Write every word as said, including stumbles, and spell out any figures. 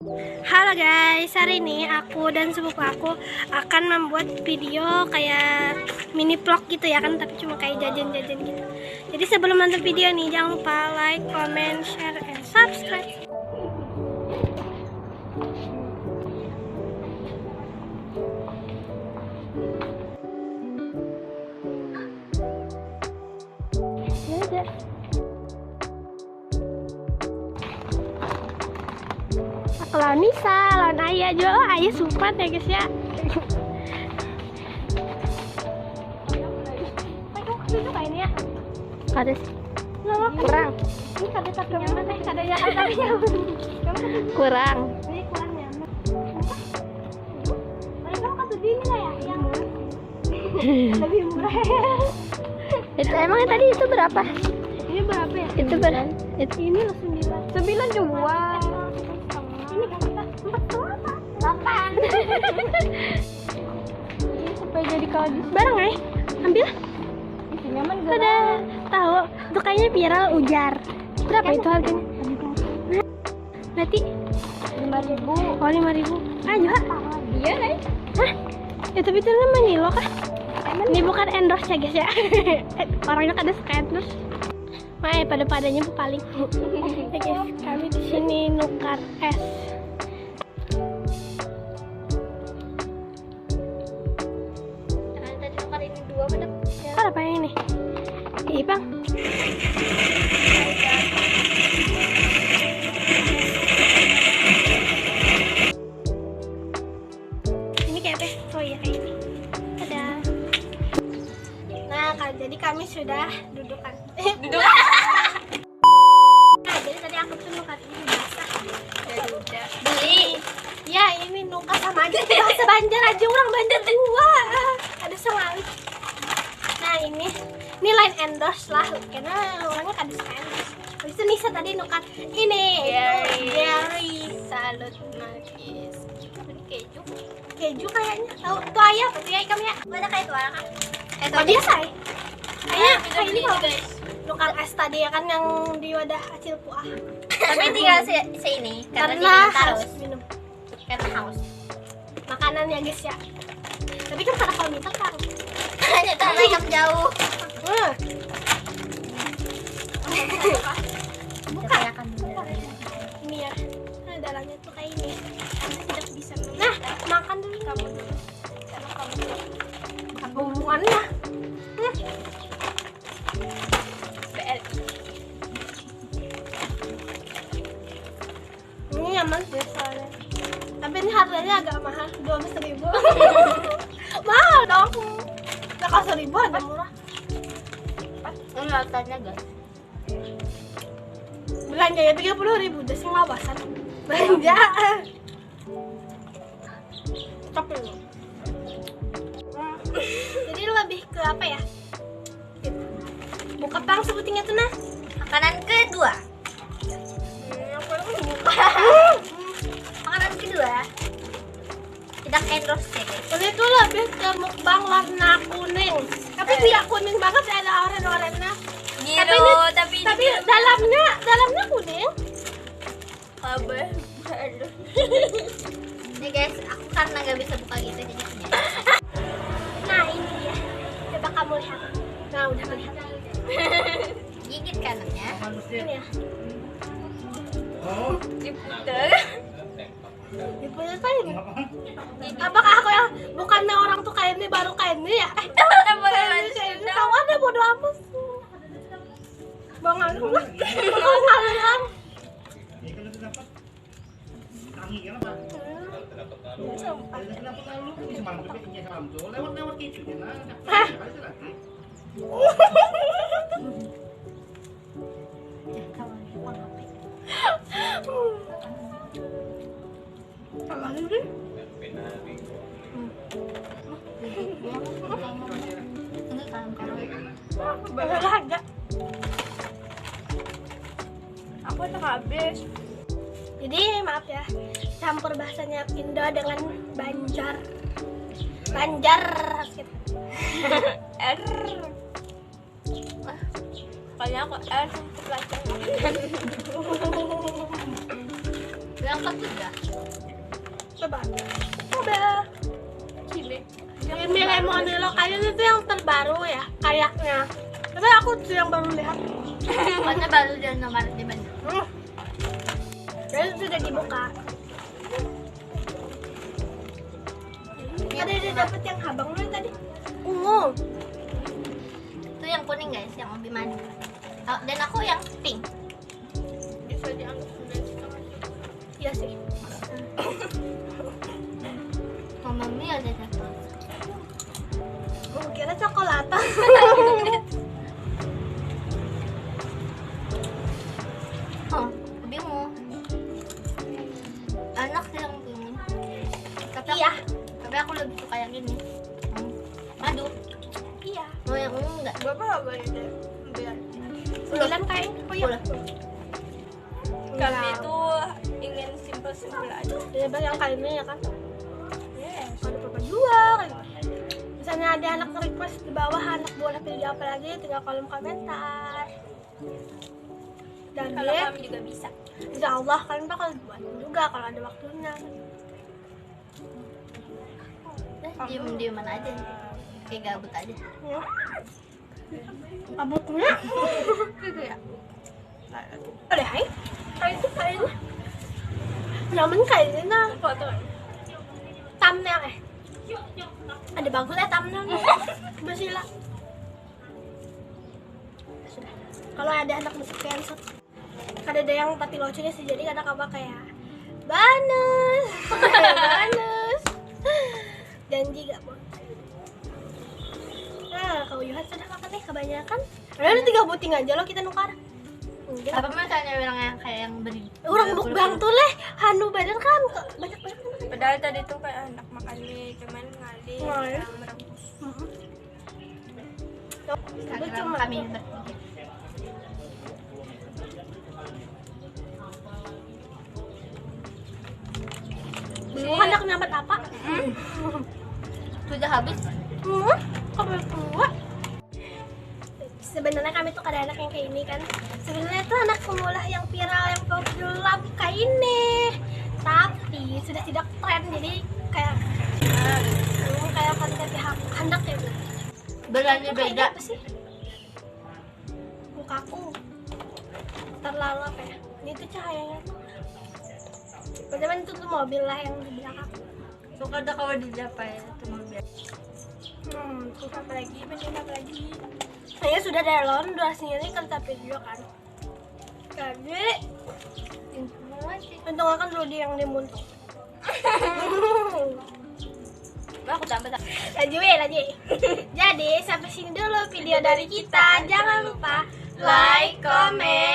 Halo guys, hari ini aku dan sepupu aku akan membuat video kayak mini vlog gitu ya kan, tapi cuma kayak jajan-jajan gitu. Jadi sebelum nonton video nih, jangan lupa like, comment, share, and subscribe. Ada. Aku lawan Nisa, lawan Ayah juga. Oh, Ayah supan ya guys ya. Aduh, tunjuk kayak ini ya. Ada sih. Kurang. Ini kada tapi nyaman, eh, kada ya, tapi nyaman. Kurang. Ini kurang nyaman. Mereka kasih ini lah ya, yang lebih murah. Itu emang tadi itu berapa? Ini berapa ya? Itu ber itu ini loh sembilan. Sembilan dua. Ini kan kita empat setengah apa? Delapan. Ini supaya jadi kalau di barang eh. Ambil. Nyaman gak? Ada tahu. Itu kayaknya viral ujar. Berapa itu harganya? Berarti lima ribu. Oh, lima ribu. Ayo, ha? Iya, kan? Hah? Ya, tapi itu namanya Nilo kah? Ini bukan endorse ya, guys ya. Orangnya kada suka endorse. Mai pada-padanya paling. Ya, guys, kami di sini nukar es. Nah, tadi nukar ini dua, mana? Nukar apa yang ini? Ih, Bang. Ini kayak apa? Oh iya, kayak ini. Ada. Nah, ka- jadi kami sudah dudukan. Duduk. Nah, jadi tadi aku tuh nukar ini bahasa. Ya udah. Beli. Ya, ini nukar sama aja. Bahasa Banjar aja, orang Banjar jua. Ada sekali. Nah, ini ini lain endorse lah, karena orangnya kada suka endorse. Habis itu Nisa tadi nukar ini, Gary. Gary. Salut Magis. Ini keju. Keju kayaknya. Tahu tuh ayah, tuh ya ikam ya. Mana kayak tuara kan? Eh, Oh, tapi biasa ya. Kayaknya kayak ini kalau guys. Nukar es tadi ya kan yang di wadah acil puah. Tapi tinggal se seini karena, karena diminum terus. Harus minum. Karena haus. Makanan ya guys ya. Tapi kan pada kalau minta kan. Hanya tak ikam jauh. Hmm. Bukan. Ini ya. Nah, dalamnya tuh kayak ini. Karena tidak bisa. Nah, makan dulu kamu dulu. Karena kamu dulu. Apa hubungannya? Hmm. B L I. Ini nyaman sih soalnya. Tapi ini harganya agak mahal, dua belas ribu. Mahal dong. Nah, kalau seribu ada murah. Ini latannya guys. Belanjanya tiga puluh ribu, udah sih lawasan. Belanja. Tapi jadi lebih ke apa ya? Buka pang sebutingnya tuh nah. Makanan kedua. Hmm, aku yang buka. Makanan kedua. Tidak endorse ya guys. Ini tuh lebih ke mukbang warna kuning. Tapi tidak kuning banget ya, ada oren-orennya. Biru, tapi ini, tapi ini tapi biru. Dalamnya, dalamnya kuning. Abah, aduh. Ini guys, aku karena nggak bisa buka gitu jadi punya. Nah, ini dia. Coba kamu lihat. Nah, udah melihat. Gigit kanannya. Ini ya. Diputar. Diputar kayak ini. Apakah aku yang bukannya orang tuh kayak ini baru kayak ini ya? Eh, kita boleh kayak ini, lanjut kayak ini. Tahu ada bodo amat. Bangal lah. Bangal lah. Tangi kenapa? Kenapa lalu? Semalam tuh biasanya salam tuh. Lewat-lewat keju ya, nah. Hah? Kali itu lagi. Apa sih? Ini kan kalau Beragak. Aku udah habis. Jadi maaf ya, campur bahasanya Indo dengan Banjar. Banjar harus kita. R. Kayaknya aku R pelajaran. Yang ketiga. Coba. Coba. Kimi. Kimi Lemon Yellow kayaknya itu yang terbaru ya, kayaknya. Tapi aku tuh yang baru lihat. Pokoknya baru di Indomaret di Bandung. Hmm. Jadi sudah dibuka. Ada ada dapat yang habang dulu tadi. Ungu. Itu yang kuning guys, yang lebih manis. Oh, dan aku yang pink. Bisa dianggap sebagai setengah. Iya sih. Mama Mia ada dapat. Oh, kira coklat. Oh, bingung. Enak sih yang pink. Tapi aku, Iya. Tapi aku lebih suka yang ini. Hmm. Madu. Iya. Mau yang ungu enggak? Berapa harganya deh? Biar. Sembilan kain. Oh iya. Sepuluh. Kami tuh ingin simple-simple aja. Jadi bang yang kali ini ya kan. Yes. Ada berapa dua kan? Misalnya ada anak request di bawah anak boleh pilih apa lagi, tinggal kolom komentar. Dan Kalau ya, kami juga bisa. insya Allah kalian bakal buat juga kalau ada waktunya. Eh, diem dieman aja. Kayak gabut aja. Ya. Kabutnya. Gitu ya. Ada hai. Kayak itu kayaknya. Nyaman kayaknya nah. Foto. Thumbnail eh. Ada bagus lah thumbnailnya. Basila. Sudah. Kalau ada anak masuk cancel. Kada ada yang pati lucunya sih, jadi kada kawa kayak banus. Banus. Janji gak boleh. Nah, kau Yuhan sudah makan nih kebanyakan. Ada tiga buting aja loh kita nukar. Enggak. Apa misalnya orang yang kayak yang beri Orang mukbang tuh leh, hanu badan kan banyak banget. Padahal tadi tuh kayak anak makan mie, cuman ngalih Ngalih. Yang merebus. Mm-mm. Instagram kami bertiga. Belum ada nyambat apa? Sudah habis. Hmm, kabel tua. Sebenarnya kami tuh kada anak yang kayak ini kan. Sebenarnya tuh anak pemula yang viral yang populer kayak ini. Tapi sudah tidak tren jadi kayak hmm, kayak konten pihak hendak ya gitu. Berani beda. Apa sih? Mukaku terlalu apa ya? Ini tuh cahayanya tuh. Padahal itu tuh mobil lah yang di belakang. Tuh kada kawa dijapai itu mobil. Hmm, Apa lagi? Masih apa lagi? Saya sudah dari lawan durasinya nih kan tapi juga kan. Jadi untung akan dulu dia yang dimuntung. Wah, aku tambah tak. Laju ya, laju. Jadi sampai sini dulu video dari kita. Jangan lupa like, comment,